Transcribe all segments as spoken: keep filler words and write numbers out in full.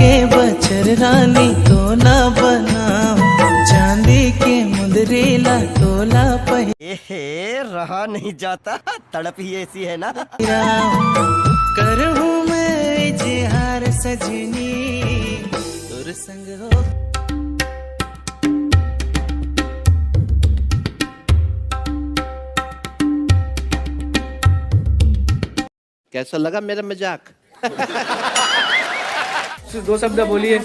ए बछर रानी तोला बनाहूं, चांदी के मुंदरी ला तोला पह- एहे, रहा नहीं जाता, तड़प ही ऐसी है ना। करहूं मैं इजहार सजनी, तोर संग हो। कैसा लगा मेरा मजाक? सिर्फ दो शब्द बोलिए।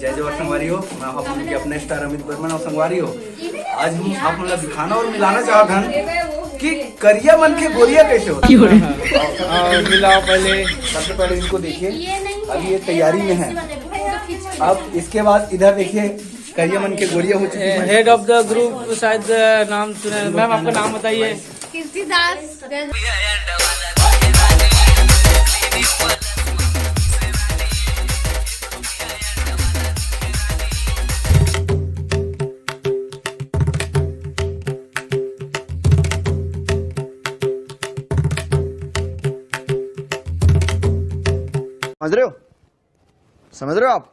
जय जोहार संगवारी हो, मैं आप मन के अपने स्टार अमित बर्मन अउ संगवारी हो, आज हम आप मन ला दिखाना अउ मिलाना चाहत हन कि करिया मन के गोरिया कैसे होथे। और मिलाओ पहले। सबसे पहले इनको देखिए, अभी ये तैयारी में है। अब इसके बाद इधर देखिए, करिया मन के गोरिया हो चुकी है। हेड ऑफ द ग्रुप शायद नाम सुने। मैम, आपका नाम बताइए। कीर्ति दास। समझ रहे हो? समझ रहे हो आप?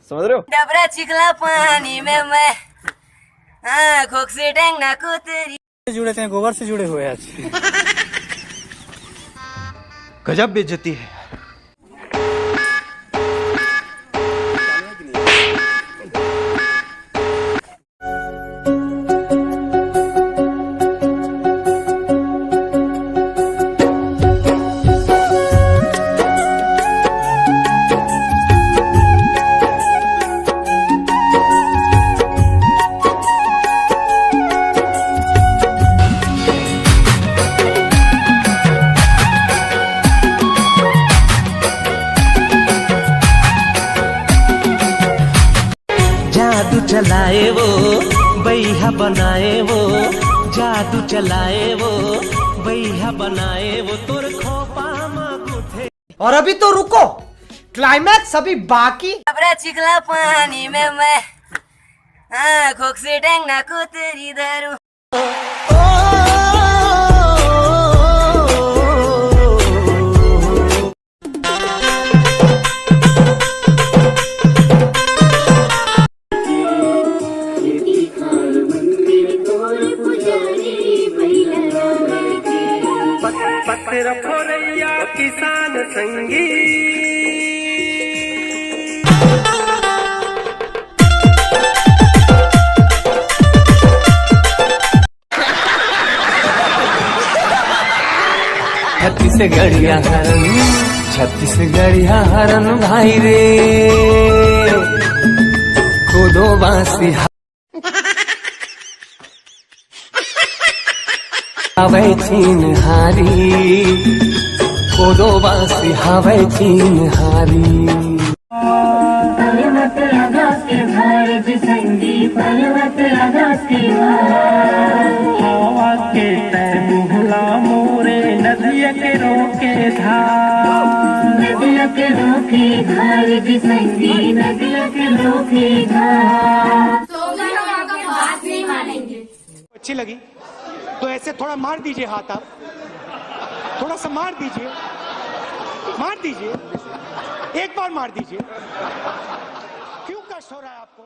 समझ रहे हो? डबरा चिखला पानी में मैं, हाँ, खोक से टंगना कोतरी। जुड़े थे, गोबर से जुड़े हुए आज। गजब बेइज्जती है। जादू चलाए वो, बैहा बनाए वो, जादू चलाए वो, बैहा बनाए वो, तोर खोपा मा गुथे। और अभी तो रुको, क्लाइमैक्स अभी बाकी। डबरा चिखला पानी में मैं, हाँ, खोक से टंगना कोतरी धरूं। पत्थर फोरैया किसान संगी। छत्तीसगढ़िया हरन, छत्तीसगढ़िया हरन भाई रे, कोदो बासी हवै चिन्हारी, कोदो बासी हवै चिन्हारी। पर्वत आकाश के भार जिसंगी, पर्वत आकाश के भार। हवा के तय मुहला मोरे नदिया के रोके धार। नदिया के रोके धार जिसंगी, नदिया के रोके धार। तो भी हम आपकी बात नहीं मानेंगे। अच्छी लगी तो ऐसे थोड़ा मार दीजिए हाथ आप, थोड़ा सा मार दीजिए, मार दीजिए, एक बार मार दीजिए। क्यों कष्ट हो रहा है आपको?